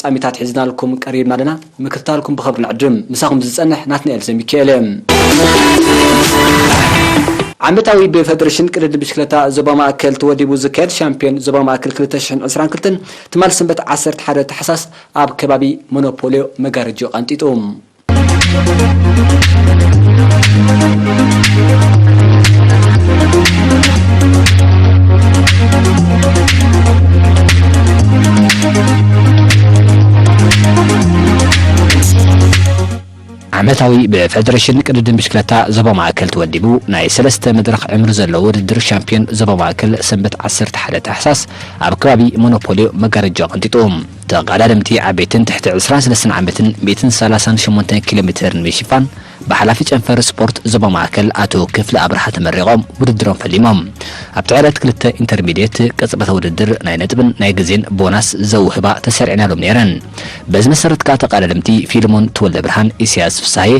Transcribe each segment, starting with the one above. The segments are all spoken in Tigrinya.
ፍጻሜታት ሒዝናልኩም ቀሪብና ኣለና። ምክትታልኩም ብኸብሪ ንዕድም። ምሳኹም ዝጸንሕ ናትናኤል ዘሚካኤል እየ። ዓመታዊ ብፌደሬሽን ቅድድም ብሽክለታ ዞባ ማእከል ተወዲቡ ዝካየድ ሻምፒዮን ዞባ ማእከል ክልተ ሽሕን ዕስራን ክልተን ትማል ሰንበት ዓሰርተ ሓደ ታሕሳስ ኣብ ከባቢ ሞኖፖልዮ መጋረጃ ቀንጢጡ። ዓመታዊ ብፌደሬሽን ቅድድም ብሽክለታ ዞባ ማእከል ተወዲቡ ናይ ሰለስተ መድረኽ ዕምሪ ዘለዎ ውድድር ሻምፒዮን ዞባ ማእከል ሰንበት ዓሰርተ ሓደ ታሕሳስ ኣብ ከባቢ ሞኖፖልዮ መጋረጃ ቀንጢጡ። ተቐዳደምቲ ዓበይትን ትሕቲ ዕስራን ሰለስተን ዓመትን ሚእትን ሰላሳን ሸሞንተን ኪሎ ሜተርን ምሽፋን ብሓላፊ ጨንፈር ስፖርት ዞባ ማእከል ኣቶ ክፍለ ኣብርሃ ተመሪቖም ውድድሮም ፈሊሞም። ኣብቲ ዕለት ክልተ ኢንተርሚድየት ቅጽበተ ውድድር ናይ ነጥብን ናይ ግዜን ቦናስ ዘውህባ ተሰሪዕናሎም ነይረን። በዚ መሰረት ከኣ ተቐዳደምቲ ፊልሞን ተወልደ ብርሃን፣ ኢሳያስ ፍሳሄ፣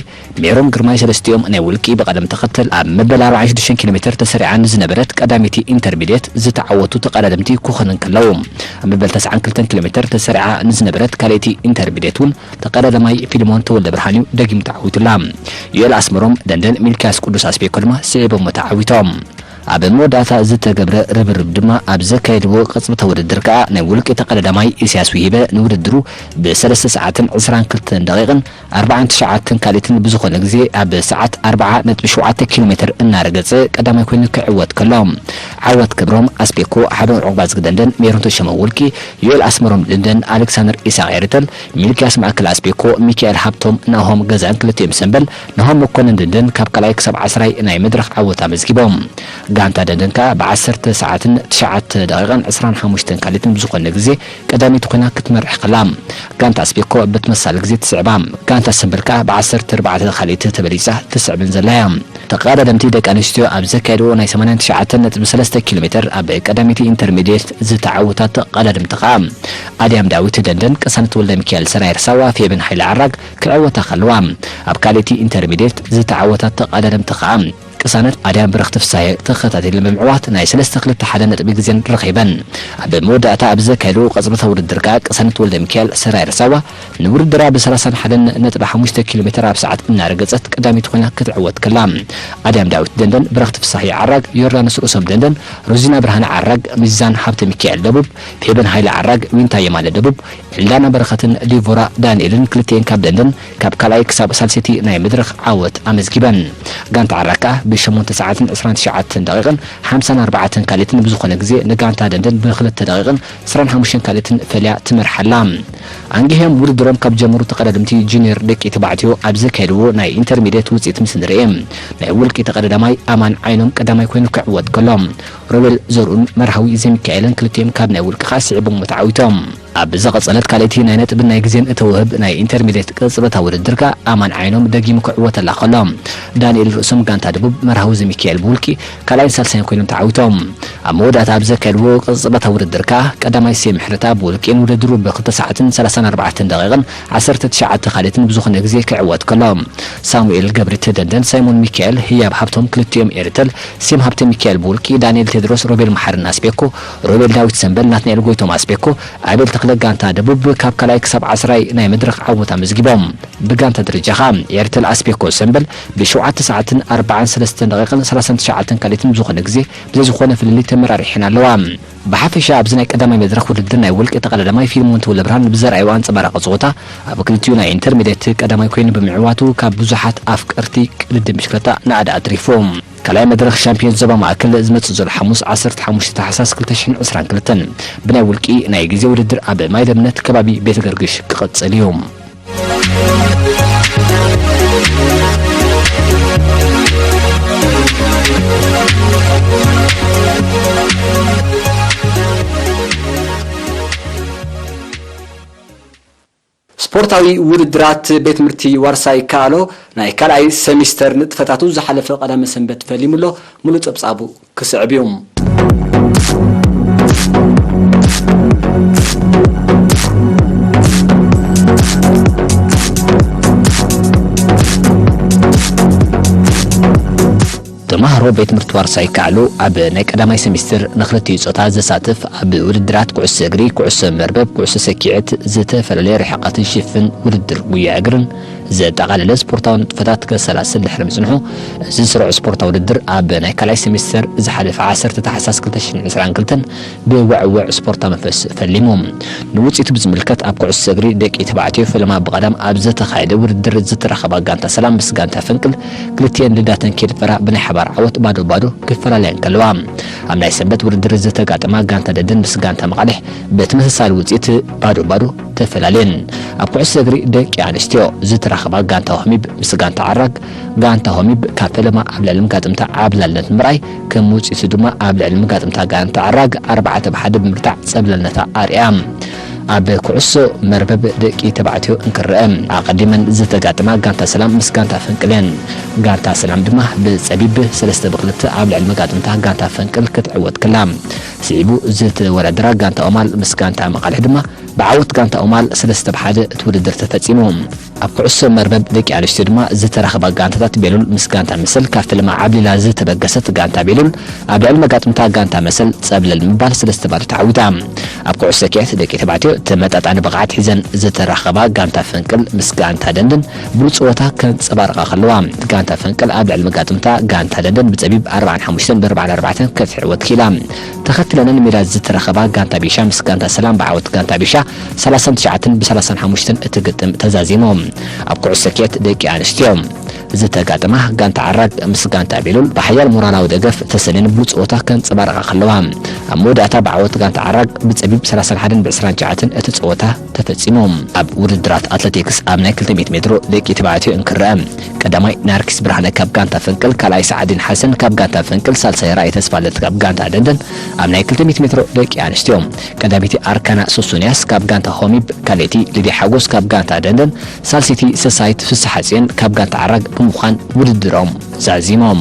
ሜሮን ግርማይ ሰለስቲኦም ናይ ውልቂ ብቐደም ተኸተል ኣብ መበል ኣርባዓን ሽዱሽተን ኪሎ ሜተር ተሰሪዓ ንዝነበረት ቀዳመይቲ ኢንተርሚድየት ዝተዓወቱ ተቐዳደምቲ ክኾኑ እንከለዉ፣ ኣብ መበል ተስዓን ክልተን ኪሎ ሜተር ተሰሪዓ ንዝነበረት ካልኣይቲ ኢንተርሚድየት እውን ተቐዳዳማይ ፊልሞን ተወልደ ብርሃን እዩ ደጊሙ ተዓዊቱላ። ዮኤል ኣስመሮም ደንደን ሚልክያስ ቅዱስ ኣስቤኮ ድማ ስዒቦሞ ተዓዊቶም። ኣብ መወዳእታ ዝተገብረ ርብርብ ድማ ኣብ ዘካየድዎ ቅጽበተ ውድድር ከኣ ናይ ውልቂ ተቐዳዳማይ ኢሳያስ ውሂበ ንውድድሩ ብሰለስተ ሰዓትን ዕስራን ክልተን ደቂቕን ኣርባዓን ትሽዓተን ካልኢትን ብዝኾነ ግዜ ኣብ ሰዓት ኣርብዓ ነጥቢ ሸውዓተ ኪሎ ሜተር እናረገጸ ቀዳማይ ኮይኑ ክዕወት ከሎ፣ ዓወት ክብሮም ኣስቤኮ፣ ሓበን ዑቕባዝጊ ደንደን፣ ሜሮን ተሾመ ውልቂ፣ ዮኤል ኣስመሮም ደንደን፣ ኣሌክሳንደር ኢሳቕ ኤርተል፣ ሚልክያስ ማእከል ኣስቤኮ፣ ሚካኤል ሃብቶም፣ ናሆም ገዛን ክልቲኦም ሰምበል፣ ናሆም መኮንን ደንደን ካብ ካልኣይ ክሳብ ዓስራይ ናይ መድረኽ ዓወት ኣመዝጊቦም። ጋንታ ደንደን ከኣ ብዓሰርተ ሰዓትን ትሽዓተ ደቂቕን ዕስራን ሓሙሽተን ካልኢትን ብዝኾነ ግዜ ቀዳመይቲ ኮይና ክትመርሕ ከላ፣ ጋንታ ኣስቤኮ ብተመሳሳሊ ግዜ ትስዕባ። ጋንታ ሰምበል ከኣ ብዓሰርተ ኣርባዕተ ካልኢት ተበሊጻ ትስዕብን ዘላ እያ። ተቐዳደምቲ ደቂ ኣንስትዮ ኣብ ዘካየድዎ ናይ ሰማንያን ትሽዓተን ነጥቢ ሰለስተ ኪሎ ሜተር ኣብ ቀዳመይቲ ኢንተርሚድየት ዝተዓወታ ተቐዳደምቲ ከኣ ኣድያም ዳዊት ደንደን፣ ቅሳነት ወልደ ሚካኤል፣ ሰናይ ርሳዋ፣ ፌበን ሃይለ ዓራግ ክዕወታ ከለዋ፣ ኣብ ካልኣይቲ ኢንተርሚድየት ዝተዓወታ ተቐዳደምቲ ከኣ ቅሳነት ኣድያም ብረኽቲ ፍሳሄ ተኸታቲለን ብምዕዋት ናይ ሰለስተ ክልተ ሓደ ነጥቢ ግዜን ረኺበን። ኣብ መወዳእታ ኣብ ዘካየድዎ ቅጽበታዊ ውድድር ከኣ ቅሳነት ወልደ ሚካኤል፣ ሰራይ ርሳዋ፣ ንውድድራ ብ ሰላሳን ሓደን ነጥቢ ሓሙሽተ ኪሎ ሜተር ኣብ ሰዓት እናረገጸት ቀዳመይቲ ኮይና ክትዕወት ከላ፣ ኣድያም ዳዊት ደንደን፣ ብረኽቲ ፍሳሄ ዓራግ፣ ዮርዳኖስ ርእሶም ደንደን፣ ሮዚና ብርሃነ ዓራግ፣ ሚዛን ሃብተ ሚካኤል ደቡብ፣ ፌበን ሃይለ ዓራግ፣ ዊንታ የማነ ደቡብ፣ ኤልዳና በረኸትን ዲቮራ ዳንኤልን ክልቲኤን ካብ ደንደን ካብ ካልኣይ ክሳብ ሳልሰይቲ ናይ መድረኽ ዓወት ኣመዝጊበን። ጋንታ ዓራግ ከኣ ብሸሞንተ ሰዓትን ዕስራን ትሽዓተን ደቂቕን ሓምሳን ኣርባዕተን ካልኢትን ብዝኾነ ግዜ ንጋንታ ደንደን ብክልተ ደቂቕን ዕስራን ሓሙሽተን ካልኢትን ፈልያ ትመርሓ ኣላ። ኣንጊሆም ውድድሮም ካብ ጀመሩ ተቐዳደምቲ ጁኒየር ደቂ ተባዕትዮ ኣብ ዘካየድዎ ናይ ኢንተርሚድየት ውጽኢት ምስ ንርኢ፣ ናይ ውልቂ ተቐዳዳማይ ኣማን ዓይኖም ቀዳማይ ኮይኑ ክዕወት ከሎ፣ ሮቤል ዘርኡን መርሃዊ ዘሚካኤልን ክልቲኦም ካብ ናይ ውልቂ ከኣ ስዒቦም ተዓዊቶም። ኣብ ዝቐጸለት ካልኣይቲ ናይ ነጥብን ናይ ግዜን እተውህብ ናይ ኢንተርሚድየት ቅጽበታዊ ውድድር ከኣ ኣማን ዓይኖም ደጊሙ ክዕወተላ ከሎ፣ ዳንኤል ርእሶም ጋንታ ደቡብ፣ መርሃዊ ዘሚካኤል ብውልቂ ካልኣይን ሳልሳይን ኮይኖም ተዓዊቶም። ኣብ መወዳእታ ኣብ ዘካየድዎ ቅጽበታዊ ውድድር ከኣ ቀዳማይ ሴም ሕርታ ብውልቂ ንውድድሩ ብክልተ ሰዓትን ሰላሳን ኣርባዕተን ደቂቕን ዓሰርተ ትሽዓተ ካልኢትን ብዝኾነ ግዜ ክዕወት ከሎ፣ ሳሙኤል ገብሪ ተደንደን፣ ሳይሞን ሚካኤል፣ ህያብ ሃብቶም ክልቲኦም ኤርተል፣ ሴም ሃብተ ሚካኤል ብውልቂ፣ ዳንኤል ቴድሮስ፣ ሮቤል መሓርን ኣስቤኮ፣ ሮቤል ዳዊት ሰምበል፣ ናትናኤል ጎይቶም ኣስቤኮ፣ ኣቤል ተኽለ ጋንታ ደቡብ ካብ ካልኣይ ክሳብ ዓስራይ ናይ መድረኽ ዓወት ኣመዝጊቦም። ብጋንታ ደረጃ ከኣ ኤርተል ኣስቤኮ ሰምበል ብሸውዓተ ሰዓትን ኣርባዓን ሰለስተን ደቂቕን ሰላሳን ትሽዓተን ካልኢትን ብዝኾነ ግዜ ብዘይዝኾነ ፍልልይ ተመራሪሐን ኣለዋ። ብሓፈሻ ኣብዚ ናይ ቀዳማይ መድረኽ ውድድር ናይ ውልቂ ተቐዳዳማይ ፊልሞን ተወልደብርሃን ብዘርኣዮ ኣንጸባራቒ ጸወታ ኣብ ክልቲኡ ናይ ኢንተርሚድየት ቀዳማይ ኮይኑ ብምዕዋቱ ካብ ብዙሓት ኣፍቀርቲ ቅድድም ብሽክለታ ናእዳ ኣትሪፉ። ካልኣይ መድረኽ ሻምፒዮን ዞባ ማእከል ዝመጽእ ዘሎ ሓሙስ ዓሰርተ ሓሙሽተ ታሕሳስ ክልተ ሽሕን ዕስራን ክልተን ብናይ ውልቂ ናይ ግዜ ውድድር ኣብ ማይ ደምነት ከባቢ ቤተ ገርግሽ ክቕጽል እዩ። ስፖርታዊ ውድድራት ቤት ትምህርቲ ዋርሳይ ከኣሎ ናይ ካልኣይ ሰሚስተር ንጥፈታቱ ዝሓለፈ ቀዳመ ሰንበት ፈሊሙሎ። ሙሉእ ጸብጻቡ ክስዕብ እዩ። ተማሃሮ ቤት ትምህርቲ ዋርሳይ ካዕሎ ኣብ ናይ ቀዳማይ ሴሚስተር ንክልቲኡ ጾታ ዘሳትፍ ኣብ ውድድራት ኩዕሶ እግሪ፣ ኩዕሶ መርበብ፣ ኩዕሶ ሰኪዐት ዝተፈላለየ ርሕቐት ዝሽፍን ውድድር ጉያ እግርን ዘጠቓለለ ስፖርታዊ ንጥፈታት ከሰላስል ድሕሪ ምጽንሑ፣ እዚ ስሩዕ ስፖርታዊ ውድድር ኣብ ናይ ካልኣይ ሴሚስተር ዝሓለፈ ዓሰርተ ታሕሳስ ክልተ ሽሕን ዕስራን ክልተን ብውዕውዕ ስፖርታዊ መንፈስ ፈሊሙ። ንውጽኢቱ ብዝምልከት፣ ኣብ ኩዕሶ እግሪ ደቂ ተባዕትዮ ፈለማ ብቐዳም ኣብ ዝተኻየደ ውድድር ዝተረኸባ ጋንታ ሰላም ምስ ጋንታ ፈንቅል ክልቲኤን ልዳተን ኬድፈራ ብናይ ሓባር ዓወት ባዶ ባዶ ክፈላለያ እንከለዋ፣ ኣብ ናይ ሰንበት ውድድር ዝተጋጠማ ጋንታ ደንደን ምስ ጋንታ መቓልሕ ብተመሳሳሊ ውጽኢት ባዶ ባዶ ተፈላለየን። ኣብ ኩዕሶ እግሪ ደቂ ኣንስትዮ ዝተረኸባ ጋንታ ሆሚብ ምስ ጋንታ ዓራግ፣ ጋንታ ሆሚብ ካብ ፈለማ ኣብ ልዕሊ መጋጥምታ ዓብላልነት ምርኣይ ከም ውጽኢቱ ድማ ኣብ ልዕሊ መጋጥምታ ጋንታ ዓራግ ኣርባዕተ ብ ሓደ ብምርታዕ ጸብለልነታ ኣርእያ። ኣብ ኩዕሶ መርበብ ደቂ ተባዕትዮ እንክረአ፣ ኣቐዲመን ዝተጋጠማ ጋንታ ሰላም ምስ ጋንታ ፈንቅል እየን። ጋንታ ሰላም ድማ ብጸቢብ ሰለስተ ብ ክልተ ኣብ ልዕሊ መጋጥምታ ጋንታ ፈንቅል ክትዕወት ከላ፣ ስዒቡ ዝተወዳደራ ጋንታ ኦማል ምስ ጋንታ መቓልሕ ድማ ብዓወት ጋንታ ኦማል ሰለስተ ብ ሓደ እቲ ውድድር ተፈጺሙ። ኣብ ኩዕሶ መርበብ ደቂ ኣንስትዮ ድማ ዝተረኸባ ጋንታታት ቤሉል ምስ ጋንታ መሰል ካብ ፈለማ ዓብሊላ ዝተበገሰት ጋንታ ቤሉል ኣብ ልዕሊ መጋጥምታ ጋንታ መሰል ጸብለል ምባል ሰለስተ ባዶ ተዓዊታ። ኣብ ኩዕሶ ሰኪዐት ደቂ ተባዕትዮ ተመጣጣኒ ብቕዓት ሒዘን ዝተረኸባ ጋንታ ፈንቅል ምስ ጋንታ ደንደን ብሉጽ ጸወታ ከንጸባርቓ ከለዋ፣ ጋንታ ፈንቅል ኣብ ልዕሊ መጋጥምታ ጋንታ ደንደን ብጸቢብ ኣርባዓን ሓሙሽተን ብ ኣርባዓን ኣርባዕተን ክትዕወት ክኢላ። ተኸትለንን ሜዳ ዝተረኸባ ጋንታ ቢሻ ምስ ጋንታ ሰላም ብዓወት ጋንታ ቢሻ ሰላሳን ትሽዓተን ብ ሰላሳን ሓሙሽተን እቲ ግጥም ተዛዚሞም። ኣብ ኩዕሶ ሰኪዐት ደቂ ኣንስትዮ ዝተጋጠማ ጋንታ ዓራግ ምስ ጋንታ ቤሉል ብሓያል ሞራላዊ ደገፍ ተሰንየን ብሉጽ ጸወታ ከንጸባርቓ ከለዋ፣ ኣብ መወዳእታ ብዓወት ጋንታ ዓራግ ብጸቢብ ሰላሳን ሓደን ብ ዕስራን ትሽዓተን እቲ ጸወታ ተፈጺሙ። ኣብ ውድድራት ኣትሌቲክስ ኣብ ናይ ክልተ ሚእቲ ሜትሮ ደቂ ተባዕትዮ እንክረአ፣ ቀዳማይ ናርኪስ ብርሃነ ካብ ጋንታ ፈንቅል፣ ካልኣይ ሰዓዲን ሓሰን ካብ ጋንታ ፈንቅል፣ ሳልሳይ ራእይ ተስፋለት ካብ ጋንታ ደንደን። ኣብ ናይ ክልተ ሚእቲ ሜትሮ ደቂ ኣንስትዮ ቀዳመይቲ ኣርካና ሶሶንያስ ካብ ጋንታ ሆሚብ፣ ካልኣይቲ ሊድያ ሓጎስ ካብ ጋንታ ደንደን፣ ሳልሰይቲ ሰሳይት ፍስሓጽዮን ካብ ጋንታ ዓራግ ብምዃን ውድድሮም ዛዚሞም።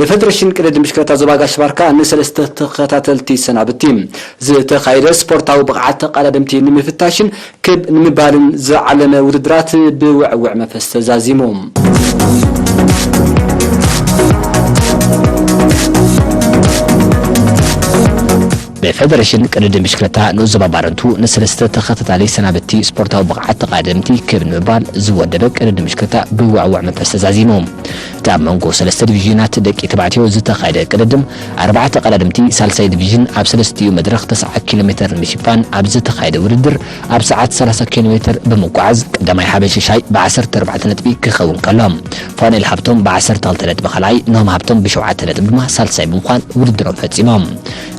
ብፌደሬሽን ቅድድም ብሽክለታ ዞባ ጋሽ ባርካ ንሰለስተ ተኸታተልቲ ሰናብቲ ዝተኻየደ ስፖርታዊ ብቕዓት ተቐዳደምቲ ንምፍታሽን ክብ ንምባልን ዝዓለመ ውድድራት ብውዕውዕ መንፈስ ተዛዚሙ። ብፌደሬሽን ቅድድም ብሽክለታ ንኡስ ዞባ ባረንቱ ንሰለስተ ተኸታታሊ ሰናብቲ ስፖርታዊ ብቕዓት ተቐዳደምቲ ክብ ንምባል ዝወደበ ቅድድም ብሽክለታ ብውዕውዕ መንፈስ ተዛዚሙ። እቲ ኣብ መንጎ ሰለስተ ዲቪዥናት ደቂ ተባዕትዮ ዝተኻየደ ቅድድም፣ ኣርባዕተ ቀዳድምቲ ሳልሳይ ዲቪዥን ኣብ ሰለስቲኡ መድረኽ ተስዓ ኪሎ ሜተር ንምሽፋን ኣብ ዝተኻየደ ውድድር፣ ኣብ ሰዓት ሰላሳ ኪሎ ሜተር ብምጓዓዝ ቀዳማይ ሓበን ሽሻይ ብዓሰርተ ኣርባዕተ ነጥቢ ክኸውን ከሎ፣ ፋኑኤል ሃብቶም ብዓሰርተ ክልተ ነጥቢ ካልኣይ፣ ኖም ሃብቶም ብሸውዓተ ነጥቢ ድማ ሳልሳይ ብምዃን ውድድሮም ፈጺሞም።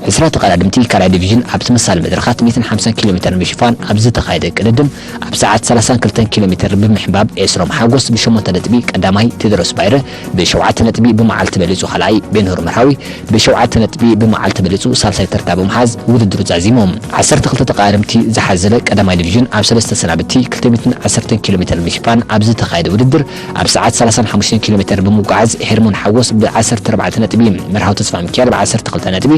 ዕስራ ተቐዳድምቲ ካልኣይ ዲቪዥን ኣብ ተመሳሳሊ መድረኻት ሚእትን ሓምሳን ኪሎ ሜተር ንምሽፋን ኣብ ዝተኻየደ ቅድድም፣ ኣብ ሰዓት ሰላሳን ክልተን ኪሎ ሜተር ብምሕንባብ ኤስሮም ሓጎስ ብሸሞንተ ነጥቢ ቀዳማይ፣ ቴድሮስ ባይረ ብሸውዓተ ነጥቢ ብመዓልቲ በሊጹ ካልኣይ፣ ቤንሁር መርሃዊ ብሸውዓተ ነጥቢ ብመዓልቲ በሊጹ ሳልሳይ ተርታ ብምሓዝ ውድድሩ ዛዚሙ። ዓሰርተ ክልተ ተቐዳደምቲ ዝሓዘለ ቀዳማይ ዲቪዥን ኣብ ሰለስተ ሰናብቲ ክልተ ሚእትን ዓሰርተን ኪሎ ሜተር ንምሽፋን ኣብ ዝተኻየደ ውድድር፣ ኣብ ሰዓት ሰላሳን ሓሙሽተን ኪሎ ሜተር ብምጉዓዝ ሄርሞን ሓጎስ ብዓሰርተ ኣርባዕተ ነጥቢ፣ መርሃዊ ተስፋ ሚካኤል ብዓሰርተ ክልተ ነጥቢ፣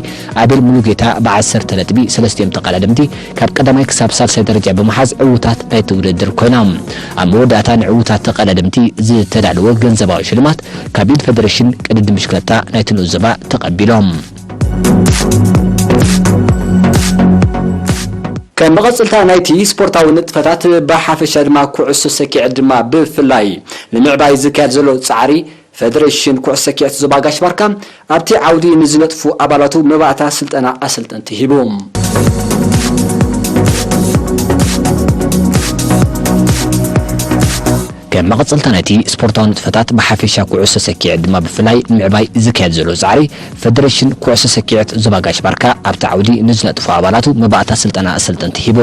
ኣቤል ሙሉጌታ ብዓሰርተ ነጥቢ፣ ሰለስቲኦም ተቐዳደምቲ ካብ ቀዳማይ ክሳብ ሳልሳይ ደረጃ ብምሓዝ ዕዉታት ናይቲ ውድድር ኮይኖም። ኣብ መወዳእታ ንዕዉታት ተቐዳደምቲ ዝተዳለወ ገንዘባዊ ሽልማት ካብ ኢድ ፌደሬሽን ቅድድም ብሽክለታ ናይቲ ንኡስ ዞባ ተቐቢሎም። ከም መቐጸልታ ናይቲ ስፖርታዊ ንጥፈታት ብሓፈሻ ድማ ኩዕሶ ሰኪዐት ድማ ብፍላይ ንምዕባይ ዝካየድ ዘሎ ጻዕሪ፣ ፌደሬሽን ኩዕሶ ሰኪዐት ዞባ ጋሽ ባርካ ኣብቲ ዓውዲ ንዝነጥፉ ኣባላቱ መባእታ ስልጠና ኣሰልጠንቲ ሂቡ። ከም መቐጸልታ ናይቲ ስፖርታዊ ንጥፈታት ብሓፈሻ ኩዕሶ ሰኪዐት ድማ ብፍላይ ንምዕባይ ዝካየድ ዘሎ ጻዕሪ፣ ፌደሬሽን ኩዕሶ ሰኪዐት ዞባ ጋሽ ባርካ ኣብቲ ዓውዲ ንዝነጥፉ ኣባላቱ መባእታ ስልጠና ኣሰልጠንቲ ሂቡ።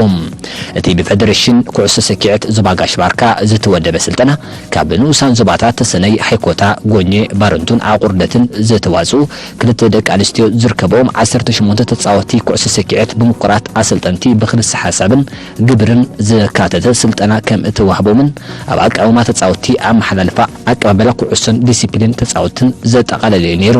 እቲ ብፌደሬሽን ኩዕሶ ሰኪዐት ዞባ ጋሽ ባርካ ዝተወደበ ስልጠና፣ ካብ ንኡሳን ዞባታት ተሰነይ፣ ሃይኮታ፣ ጎኘ፣ ባረንቱን ዓቑርደትን ዝተዋጽኡ ክልተ ደቂ ኣንስትዮ ዝርከብኦም ዓሰርተ ሸሞንተ ተጻወትቲ ኩዕሶ ሰኪዐት ብምኩራት ኣሰልጠንቲ ብክልሰ ሓሳብን ግብርን ዘካተተ ስልጠና ከም እተዋህቦምን ኣብ ኣቃውማ ተጻወትቲ ኣመሓላልፋ ኣቀባበላ ኩዕሶን ዲሲፕሊን ተጻወትትን ዘጠቓለለ እዩ ነይሩ።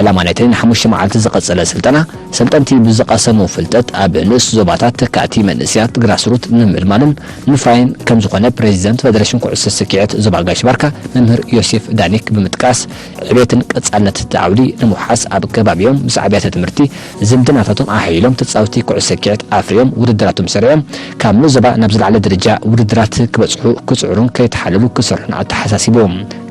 ዕላማ ናይቲ ንሓሙሽተ መዓልቲ ዝቐጸለ ስልጠና፣ ሰልጠንቲ ብዝቐሰሙ ፍልጠት ኣብ ንእስ ዞባታት ተካእቲ መንእሰያት ግራስሩት ንምምልማልን ምፍራይን ከም ዝኾነ ፕሬዚደንት ፌደሬሽን ኩዕሶ ሰኪዔት ዞባ ጋሽ ባርካ መምህር ዮሴፍ ዳኒክ ብምጥቃስ፣ ዕቤትን ቀጻልነት እቲ ዓውዲ ንምውሓስ ኣብ ከባቢኦም ምስ ኣብያተ ትምህርቲ ዝምድናታቶም ኣሐይሎም ተጻወትቲ ኩዕሶ ሰኪዔት ኣፍርዮም ውድድራቶም ሰሪዖም ካብ ንዞባ ናብ ዝለዓለ ደረጃ ውድድራት ክበጽሑ ክጽዕሩን ከይተሓለሉ ክሰርሑን ኣተሓሳሲቡ።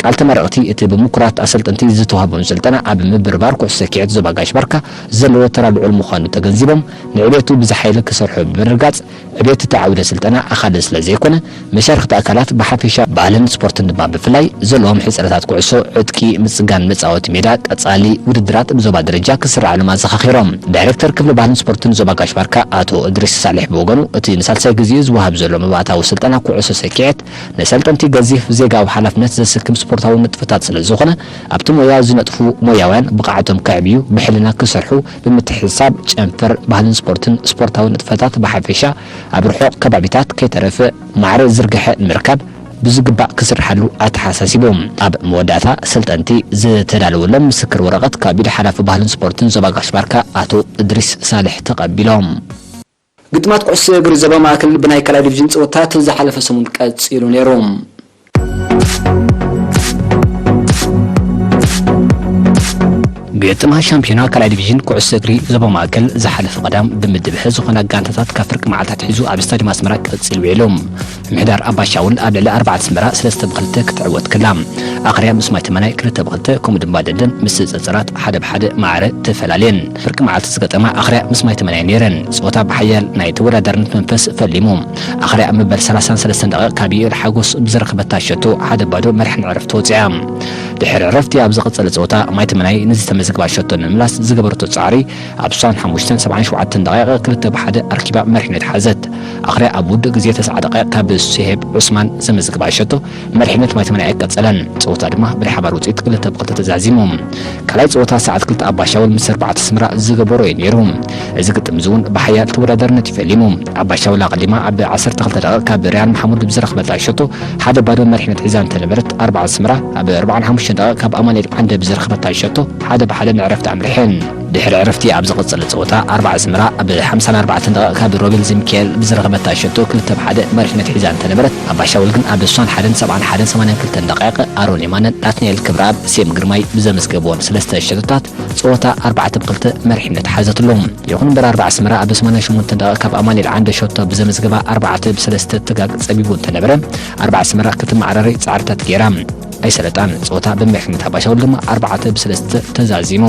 ቃል ተመረቕቲ እቲ ብምኩራት ኣሰልጠንቲ ዝተዋህቦም ስልጠና ኣብ ምብርባር ኩዕሶ ሰኪዔት ዞባ ጋሽ ባርካ ዘለዎ ተራ ልዑል ምዃኑ ተገንዚቦም፣ ንዕቤቱ ብዝሓይለ ክሰርሑ ብምርጋጽ፣ ዕቤት እቲ ዓውደ ስልጠና ኣኻሊ ስለ ዘይኮነ፣ መሻርኽቲ ኣካላት ብሓፈሻ ባህልን ስፖርትን ድማ ብፍላይ ዘለዎም ሕጽረታት ኩዕሶ ዕጥቂ ምጽጋን መጻወቲ ሜዳ ቀጻሊ ውድድራት ብዞባ ደረጃ ክስራዓሎም ኣዘኻኺሮም። ዳይሬክተር ክፍሊ ባህልን ስፖርትን ዞባ ጋሽ ባርካ ኣቶ እድሪስ ሳልሕ ብወገኑ፣ እቲ ንሳልሳይ ግዜኡ ዝወሃብ ዘሎ መባእታዊ ስልጠና ኩዕሶ ሰኪዔት ንሰልጠንቲ ገዚፍ ዜጋዊ ሓላፍነት ዘስክም ስፖርታዊ ንጥፈታት ስለ ዝኾነ፣ ኣብቲ ሞያ ዝነጥፉ ሞያውያን ብቕዓቶም ከዕብዩ ብሕልና ክሰርሑ ብምትሕስሳብ ጨንፈር ባህልን ስፖርትን ስፖርታዊ ንጥፈታት ብሓፈሻ ኣብ ርሑቕ ከባቢታት ከይተረፈ ማዕረ ዝርግሐ ንምርካብ ብዝግባእ ክስርሓሉ ኣተሓሳሲቦም። ኣብ መወዳእታ ሰልጠንቲ ዝተዳለወሎም ምስክር ወረቐት ካብ ኢድ ሓላፊ ባህልን ስፖርትን ዞባ ጋሽ ባርካ ኣቶ እድሪስ ሳልሕ ተቐቢሎም። ግጥማት ኩዕሶ እግሪ ዞባ ማእከል ብናይ ካልኣይ ዲቪዥን ጸወታት ዝሓለፈ ሰሙን ቀጺሉ ነይሩ። ግጥማ ሻምፒዮና ካልኣይ ዲቪዥን ኩዕሶ እግሪ ዞባ ማእከል ዝሓለፈ ቀዳም ብምድብ ሀ ዝኾና ጋንታታት ካብ ፍርቂ መዓልታት ሒዙ ኣብ ስታዲየም ኣስመራ ቀጺሉ ውዒሉ። ምሕዳር ኣባሻውል ኣብ ልዕሊ ኣርባዕተ ኣስመራ ሰለስተ ብክልተ ክትዕወት ክላ። ኣኽርያ ምስ ማይ ተመናይ ክልተ ብክልተ፣ ከምኡ ድማ ደንደን ምስ ጸጸራት ሓደ ብሓደ ማዕረ ተፈላለየን። ፍርቂ መዓልቲ ዝገጠማ ኣኽርያ ምስ ማይ ተመናይ ነይረን። ጸወታ ብሓያል ናይ ተወዳዳርነት መንፈስ ፈሊሙ። ኣኽርያ ኣብ መበል ሰላሳን ሰለስተን ደቂቕ ካብ ዩኤል ሓጎስ ብዝረኸበታ ሸቶ ሓደ ባዶ መሪሕ ንዕረፍቲ ወጺኣ። ድሕሪ ዕረፍቲ ኣብ ዝቐጸለ ጸወታ ማይ ተመናይ ንዝተመዝግባ ሸቶ ንምምላስ ዝገበረቶ ጻዕሪ ኣብ ስሳን ሓሙሽተን ሰብዓን ሸውዓተን ደቂቕ ክልተ ብሓደ ኣርኪባ መሪሕነት ሓዘት። ኣኽርያ ኣብ ውዱእ ግዜ ተስዓ ደቂቕ ካብ ሱሄብ ዑስማን ዘመዝግባ ሸቶ መሪሕነት ማይ ተመናይ ኣይቀጸለን። ጸወታ ድማ ብናይ ሓባር ውጽኢት ክልተ ብክልተ ተዛዚሙ። ካልኣይ ጸወታ ሰዓት ክልተ ኣባሻውል ምስ ኣርባዕተ ኣስመራ ዝገበሮ እዩ ነይሩ። እዚ ግጥም እዚ እውን ብሓያል ተወዳዳርነት እዩ ፈሊሙ። ኣባሻውል ኣቐዲማ ኣብ ዓሰርተ ክልተ ደቂቕ ካብ ሪያን መሓሙድ ብዝረኽበታ ሸቶ ሓደ ባዶ መሪሕነት ሒዛ እንተነበረት፣ ኣርባዕተ ኣስመራ ኣብ ኣርባዓን ሓሙሽተን ደቂቕ ካብ ኣማኑኤል ዓንደ ብዝረኽበታ ሸቶ ሓደ ብሓደ ንዕረፍቲ ኣምሪሐን። ድሕሪ ዕረፍቲ ኣብ ዝቐጸለ ጸወታ ኣርባዕተ ኣስመራ ኣብ ሓምሳን ኣርባዕተን ደቂቕ ካብ ሮቤል ዘሚካኤል ብዝረኸበታ ሸቶ ክልተ ብሓደ መሪሕነት ሒዛ እንተነበረት፣ ኣባሻውል ግን ኣብ ስሳን ሓደን ሰብዓን ሓደን ሰማንያን ክልተን ደቂቕ ኣሮን የማነን ናትናኤል ክብረኣብ ሴም ግርማይ ብዘመዝገብዎን ሰለስተ ሸቶታት ጸወታ ኣርባዕተ ብክልተ መሪሕነት ሓዘትሉ። ይኹን እምበር ኣርባዕተ ኣስመራ ኣብ ሰማንያን ሸሞንተን ደቂቕ ካብ ኣማኑኤል ዓንደ ሸቶ ብዘመዝገባ ኣርባዕተ ብሰለስተ ተጋግ ጸቢቡ እንተነበረ፣ ኣርባዕተ ኣስመራ ክትመዓራረይ ጻዕርታት ገይራ ኣይሰለጣን። ጸወታ ብመሪሕነት ኣባሻውል ድማ ኣርባዕተ ብሰለስተ ተዛዚሙ።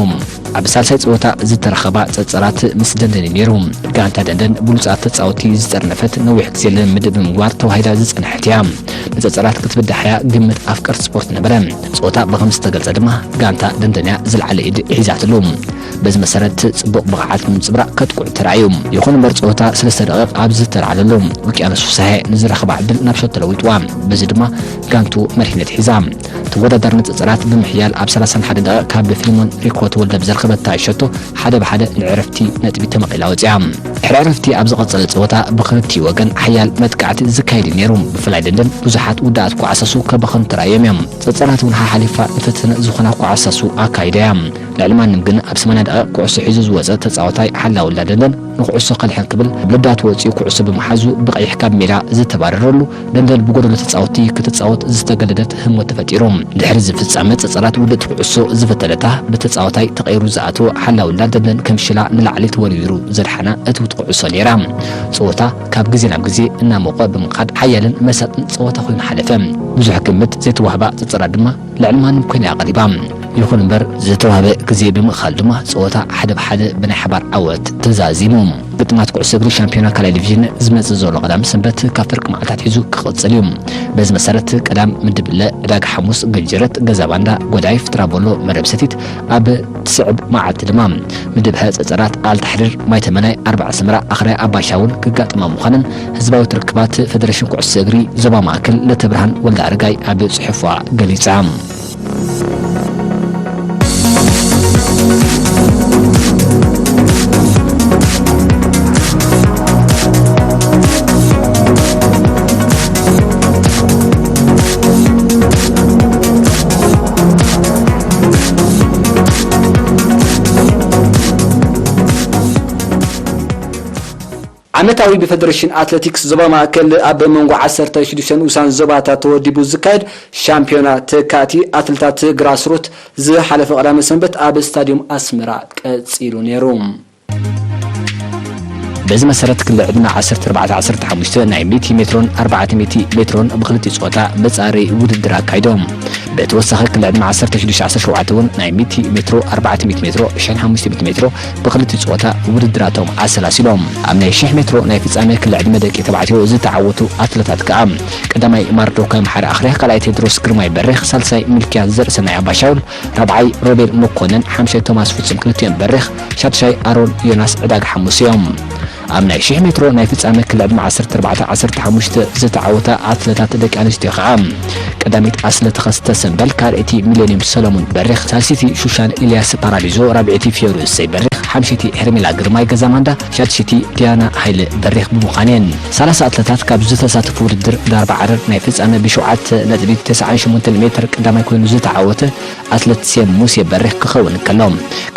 ኣብ ሳልሳይ ጸወታ ዝተረኸባ ጸጸራት ምስ ደንደን እዩ ነይሩ። ጋንታ ደንደን ብሉጻት ተጻወትቲ ዝጠርነፈት፣ ነዊሕ ግዜ ልምምድ ብምግባር ተዋሂዳ ዝጸንሐት እያ። ንጸጸራት ክትብዳሕ እያ ግምት ኣፍቀርቲ ስፖርት ነበረ። ጸወታ ብኸም ዝተገልጸ ድማ ጋንታ ደንደን እያ ዝለዓለ ኢድ ሒዛትሉ። በዚ መሰረት ጽቡቕ ብቕዓት ብምንጽብራቕ ከጥቅዑ ተራእዩ። ይኹን እምበር ጸወታ ሰለስተ ደቂቕ ኣብ ዝተለዓለሉ ውቅያኖስ ፍስሃየ ንዝረኸባ ዕድል ናብ ሸቶ ተለዊጥዋ። በዚ ድማ ጋንቱ መሪሕነት ሒዛ። ተወዳዳሪ ንጽጽራት ብምሕያል ኣብ ሰላሳን ሓደን ደቂቕ ካብ ፊልሞን ሪኮ ተወልደ ብዘርኸበታ ሸቶ ሓደ ብሓደ ንዕረፍቲ ነጥቢ ተመቒላ ወጺኣ። ድሕሪ ዕረፍቲ ኣብ ዝቐጸለ ጸወታ ብኽልቲኡ ወገን ሓያል መጥቃዕቲ ዝካየድ እዩ ነይሩ። ብፍላይ ደንደን ብዙሓት ውዳኣት ኳዕሳሱ ከበኸኑ ተራእዮም እዮም። ጸጸራት እውን ሓሓሊፋ ንፈተነ ዝኾና ኳዕሳሱ ኣካይዳ እያ። ልዕሊ ማንም ግን ኣብ ሰማንያ ደቂቕ ኩዕሶ ሒዙ ዝወጸ ተጻዋታይ ሓላውላ ደንደን ንኩዕሶ ከልሕን ክብል ኣብ ልዳት ወጺኡ ኩዕሶ ብምሓዙ ብቐይሕ ካብ ሜዳ ዝተባረረሉ፣ ደንደን ብጎደሎ ተጻወትቲ ክትጻወት ዝተገደደት ህሞት ተፈጢሩ። ድሕሪ እዚ ፍጻመ ጸጸራት ውድእቲ ኩዕሶ ዝፈተለታ ብተጻዋታይ ተቐይሩ ዝኣተወ ሓላውላ ደንደን ከም ሽላ ንላዕሊ ተወርዊሩ ዘድሓና እትውቲ ኩዕሶ ነይራ። ጸወታ ካብ ግዜ ናብ ግዜ እናሞቐ ብምኻድ ሓያልን መሳጥን ጸወታ ኮይኑ ሓለፈ። ብዙሕ ግምት ዘይተዋህባ ጸጸራት ድማ ልዕሊ ማንም ኮይና እያ ቀሪባ። ይኹን እምበር ዝተዋህበ ግዜ ብምእኻል ድማ ጸወታ ሓደ ብሓደ ብናይ ሓባር ዓወት ተዛዚሙ። ግጥማት ኩዕሶ እግሪ ሻምፒዮና ካልኣይ ዲቪዥን ዝመጽእ ዘሎ ቀዳም ሰንበት ካብ ፍርቂ መዓልታት ሒዙ ክቕጽል እዩ። በዚ መሰረት ቀዳም ምድብ ለ ዕዳጋ ሓሙስ፣ ገጀረት፣ ገዛ ባንዳ፣ ጎዳይፍ፣ ትራቦሎ፣ መረብ ሰቲት ኣብ ትስዕብ መዓልቲ ድማ ምድብ ሀ ጸጸራት፣ ኣልታሕሪር፣ ማይ ተመናይ፣ ኣርባዕ ኣስመራ፣ ኣኽርያ፣ ኣባሻውል ክጋጥማ ምዃነን ህዝባዊ ርክባት ፌደሬሽን ኩዕሶ እግሪ ዞባ ማእከል ለተብርሃን ወልደ ኣረጋይ ኣብ ጽሑፋ ገሊጻ። ዓመታዊ ብፌደሬሽን ኣትሌቲክስ ዞባ ማእከል ኣብ መንጎ ዓሰርተ ሽዱሽተ ንኡሳን ዞባታት ተወዲቡ ዝካየድ ሻምፒዮና ተካእቲ ኣትሌታት ግራስሩት ዝሓለፈ ቀዳመ ሰንበት ኣብ ስታድዮም ኣስመራ ቀጺሉ ነይሩ። በዚ መሰረት ክሊ ዕድመ ዓሰርተ ኣርባዕተ ዓሰርተ ሓሙሽተ ናይ ሚእቲ ሜትሮን ኣርባዕተ ሚእቲ ሜትሮን ብክልቲኡ ጾታ መጻረዪ ውድድር ኣካይዶም። ብተወሳኺ ክሊ ዕድመ ዓሰርተ ሽዱሽተ ዓሰርተ ሸውዓተ እውን ናይ ሚእቲ ሜትሮ፣ ኣርባዕተ ሚእቲ ሜትሮ፣ ሽሕን ሓሙሽተ ሚእቲ ሜትሮ ብክልቲኡ ጾታ ውድድራቶም ኣሰላሲሎም። ኣብ ናይ ሽሕ ሜትሮ ናይ ፍጻመ ክሊ ዕድመ ደቂ ተባዕትዮ ዝተዓወቱ ኣትለታት ከኣ ቀዳማይ ማርዶካይ መሓሪ ኣኽርያ፣ ካልኣይ ቴድሮስ ግርማይ በሪኽ፣ ሳልሳይ ሚልክያስ ዘርእሰናይ ኣባሻውል፣ ራብዓይ ሮቤል መኮነን፣ ሓምሻይ ቶማስ ፍጹም ክልቲኦም በሪኽ፣ ሻድሻይ ኣሮን ዮናስ ዕዳጋ ሓሙስ እዮም። ኣብ ናይ ሽሕ ሜትሮ ናይ ፍጻመ ክሊ ዕድመ ዓሰርተ ኣርባዕተ ዓሰርተ ሓሙሽተ ዝተዓወታ ኣትለታት ደቂ ኣንስትዮ ከኣ ቀዳሚት ኣስለ ተኸስተ ሰምበል፣ ካልኣይቲ ሚሌኒየም ሰለሙን በሪኽ፣ ሳልሲቲ ሹሻን ኢልያስ ፓራዲዞ፣ ራብዒቲ ፊዮሪ እሰይ በሪኽ፣ ሓምሸይቲ ሄርሜላ ግርማይ ገዛማንዳ፣ ሻድሽቲ ዲያና ሃይለ በሪኽ ብምዃን እየን። ሰላሳ ኣትለታት ካብ ዝተሳተፉ ውድድር ዳርባ ዓረር ናይ ፍጻመ ብሸውዓተ ነጥቢ ተስዓን ሸሞንተን ሜትር ቀዳማይ ኮይኑ ዝተዓወተ ኣትለት ሴም ሙሴ በሪኽ ክኸውን እንከሎ፣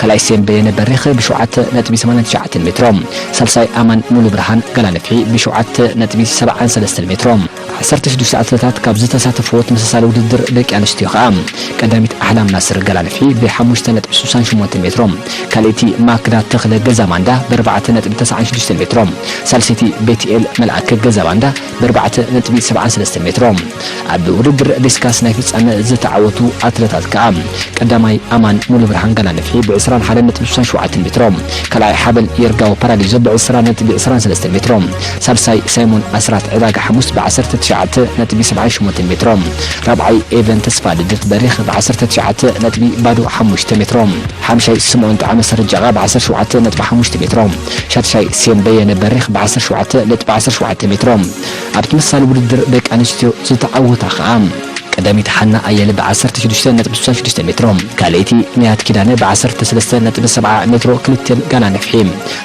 ካልኣይ ሴም በየነ በሪኽ ብሸውዓተ ነጥቢ ሰማንያን ትሽዓተን ሜትሮ፣ ሳልሳይ ኣማን ሙሉ ብርሃን ገላንፍሒ ብሸውዓተ ነጥቢ ሰብዓን ሰለስተን ሜትሮ። ዓሰርተ ሽዱሽተ ኣትለታት ካብ ዝተሳተፍዎ ተመሳሳሊ ውድድር ደቂ ኣንስትዮ ከኣ ቀዳሚት ኣሕላም ናስር ገላንፍሒ ብሓሙሽተ ነጥቢ ስሳን ሸሞንተን ሜትሮ፣ ካልኣይቲ ማክዳ ተኽለ ገዛማንዳ ብኣርባዕተ ነጥቢ ተስዓን ሽዱሽተን ሜትሮ፣ ሳልሰይቲ ቤትኤል መልኣከ ገዛማንዳ ብኣርባዕተ ነጥቢ ሰብዓን ሰለስተን ሜትሮ። ኣብ ውድድር ዲስካስ ናይ ፍጻመ ዝተዓወቱ ኣትለታት ከኣ ቀዳማይ ኣማን ሙሉ ብርሃን ገላንፍሒ ብዕስራን ሓደን ነጥቢ ስሳን ሸውዓተን ሜትሮ፣ ካልኣይ ሓበን የርጋው ፓራዲዞ ብዕስራ ነጥቢ ዕስራን ሰለስተን ሜትሮ፣ ሳልሳይ ሳይሞን ኣስራት ዕዳጋ ሓሙስ ብዓሰርተ ትሽዓተ ነጥቢ ሰብዓን ሸሞንተን ሜትሮ፣ ራብዓይ ኤቨን ተስፋ ልደት በሪኽ ብዓሰርተ ትሽዓተ ነጥቢ ባዶ ሓሙሽተ ሜትሮ፣ ሓምሻይ ስምኦን ጣዕመ ሰርጃቓ ብዓሰርተ ሸውዓተ ነጥቢ ሓሙሽተ ሜትሮ፣ ሻድሻይ ሴም በየነ በሪኽ ብዓሰርተ ሸውዓተ ነጥቢ ዓሰርተ ሸውዓተ ሜትሮ። ኣብ ተመሳሳሊ ውድድር ደቂ ኣንስትዮ ዝተዓወታ ኸኣ ቀዳሚት ሓና ኣየለ ብዓሰርተ ሽዱሽተ ነጥቢ ስሳን ሽዱሽተ ሜትሮ፣ ካልኣይቲ ንያት ኪዳነ ብዓሰርተ ሰለስተ ነጥቢ ሰብዓ ሜትሮ ክልቲኤን ገላንፍሒ፣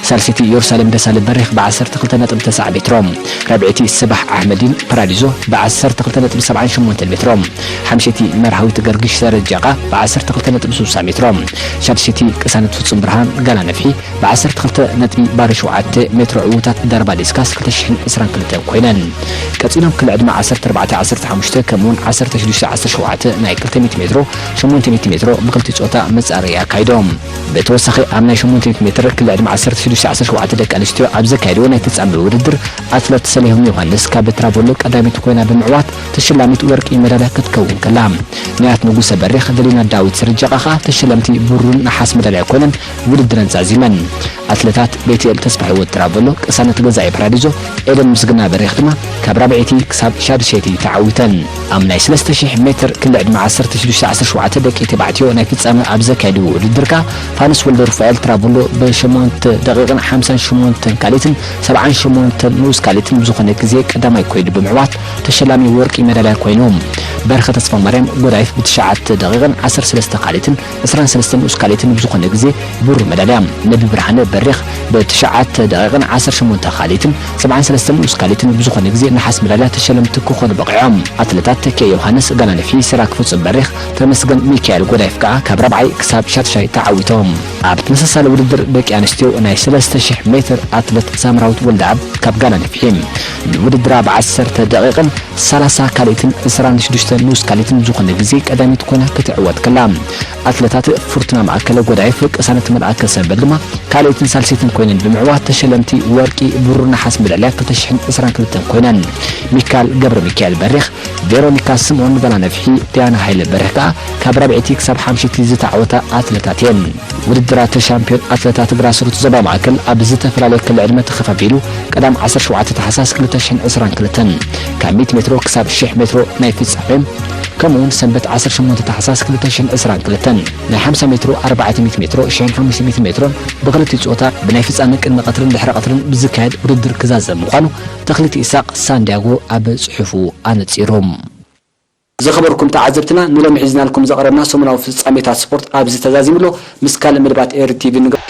ሳልሰይቲ የሩሳሌም ደሳለ በሪኽ ብዓሰርተ ክልተ ነጥቢ ተስዓ ሜትሮ፣ ራብዐይቲ ስባሕ ኣሕመዲን ፓራዲዞ ብዓሰርተ ክልተ ነጥቢ ሰብዓን ሸሞንተን ሜትሮ፣ ሓምሸይቲ መርሃዊት ገርግሽ ሰረጃቓ ብዓሰርተ ክልተ ነጥቢ ስሳ ሜትሮ፣ ሻድሸይቲ ቅሳነት ፍጹም ብርሃን ገላንፍሒ ብዓሰርተ ክልተ ነጥቢ ባዶ ሸውዓተ ሜትሮ ዕዉታት ዳርባ ዲስካስ ክልተ ሽሕን ዕስራን ክልተን ኮይነን። ቀጺሎም ክሊ ዕድመ ዓሰርተ ኣርባዕተ ዓሰርተ ሓሙሽተ ከምኡውን ዓሰርተ ሽዱሽተ ዓሰርተ ሸውዓተ ናይ ክልተ ሚእቲ ሜትሮ፣ ሸሞንተ ሚእቲ ሜትሮ ብክልቲኡ ጾታ መጻረዪ ኣካይዶም። ብተወሳኺ ኣብ ናይ ሸሞንተ ሚእቲ ሜትር ክሊ ዕድመ ዓሰርተ ሽዱሽተ ዓሰርተ ሸውዓተ ደቂ ኣንስትዮ ኣብ ዘካየድዎ ናይ ፍጻመ ውድድር ኣትለት ሰሌሆም ዮሃንስ ካብ ትራቮሎ ቀዳሚት ኮይና ብምዕዋት ተሸላሚት ወርቂ መዳልያ ክትከውን ከላ፣ ንያት ንጉሰ በሪኽ፣ ደሊና ዳዊት ስርጃቓ ኸኣ ተሸለምቲ ብሩርን ነሓስ መዳልያ ኮይነን ውድድረን ዛዚመን። ኣትለታት ቤትኤል ተስፋ ህይወት ትራቮሎ፣ ቅሳነት ገዛኢ ፓራዲዞ፣ ኤደን ምስግና በሪኽ ድማ ካብ ራብዐይቲ ክሳብ ሻድሸይቲ ተዓዊተን። ኣብ ናይ ሰለስተ ሽሕ ሜትር ክሊ ዕድመ ዓሰርተ ሽዱሽተ ዓሰርተ ሸውዓተ ደቂ ተባዕትዮ ናይ ፍጻመ ኣብ ዘካየድዎ ውድድር ከኣ ፋኑስ ወልደ ሩፋኤል ትራቮሎ ብሸሞንተ ደቂቕን ሓምሳን ሸሞንተን ካልኢትን ሰብዓን ሸሞንተን ንኡስ ካልኢትን ብዝኾነ ግዜ ቀዳማይ ኮይኑ ብምዕዋት ተሸላሚ ወርቂ መዳልያ ኮይኑ፣ በርኸ ተስፋማርያም ጎዳይፍ ብትሽዓተ ደቂቕን ዓሰርተ ሰለስተ ካልኢትን ዕስራን ሰለስተን ንኡስ ካልኢትን ብዝኾነ ግዜ ብሩር መዳልያ፣ ነቢ ብርሃነ በሪኽ ብትሽዓተ ደቂቕን ዓሰርተ ሸሞንተ ካልኢትን ሰብዓን ሰለስተን ንኡስ ካልኢትን ብዝኾነ ግዜ ነሓስ መዳልያ ተሸለምቲ ክኾኑ በቒዖም። ኣትለታት ተኪኤ ዮሃንስ፣ ገላንፍሒ፣ ሲራክ ፍጹም በሪኽ፣ ተመስገን ሚካኤል ጎዳይፍ ከኣ ካብ ራብዓይ ክሳብ ሻድሻይ ተዓዊቶም። ኣብ ተመሳሳሊ ውድድር ደቂ ኣንስትዮ ናይ ሰለስተ ሽሕ ሜትር ኣትለት ሳምራዊት ወልደኣብ ካብ ገላንፍሒ ንውድድራ ብዓሰርተ ደቂቕን ሰላሳ ካልኢትን ዕስራን ሽዱሽተ ንኡስ ካልኢትን ዝኾነ ግዜ ቀዳሚት ኮይና ክትዕወት ከላ፣ ኣትለታት ፍርቱና ማእከለ ጎዳይፍ፣ ቅሳነት መልኣከ ሰንበል ድማ ካልኢትን ሳልሰይትን ኮይነን ብምዕዋት ተሸለምቲ ወርቂ፣ ብሩር፣ ነሓስ መዳልያ ክልተ ሽሕን ዕስራን ክልተን ኮይነን። ሚካል ገብረ ሚካኤል በሪኽ፣ ቬሮኒካ ስምኦን፣ ገላነፍሒ፣ ዲያና ሃይለ በርህ ከኣ ካብ ራብዐይቲ ክሳብ ሓምሸይቲ ዝተዓወታ ኣትለታት እየን። ውድድራት ሻምፒዮን ኣትለታት ግራስሩት ዞባ ማእከል ኣብ ዝተፈላለየ ክሊ ዕድመ ተኸፋፊሉ ቀዳም ዓሰርተ ሸውዓተ ታሕሳስ ክልተ ሽሕን ዕስራን ክልተን ካብ ሚእቲ ሜትሮ ክሳብ ሽሕ ሜትሮ ናይ ፍጻሜ፣ ከምኡውን ሰንበት ዓሰርተ ሸሞንተ ታሕሳስ ክልተ ሽሕን ዕስራን ክልተን ናይ ሓምሳ ሜትሮ፣ ኣርባዕተ ሚእቲ ሜትሮ፣ ሽሕን ሓሙሽተ ሚእቲ ሜትሮን ብኽልቲኡ ጾታ ብናይ ፍጻመ ቅድሚ ቀትርን ድሕሪ ቀትርን ብዝካየድ ውድድር ክዛዘም ምዃኑ ተኽሊት ኢሳቕ ሳንዲያጎ ኣብ ጽሑፉ ኣነጺሩ። ዝኸበርኩም ተዓዘብትና፣ ንሎሚ ሒዝናልኩም ዘቕረብና ሰሙናዊ ፍጻሜታት ስፖርት ኣብዚ ተዛዚሙ ኣሎ። ምስ ካልእ መደባት ኤሪ ቲቪ ንገ-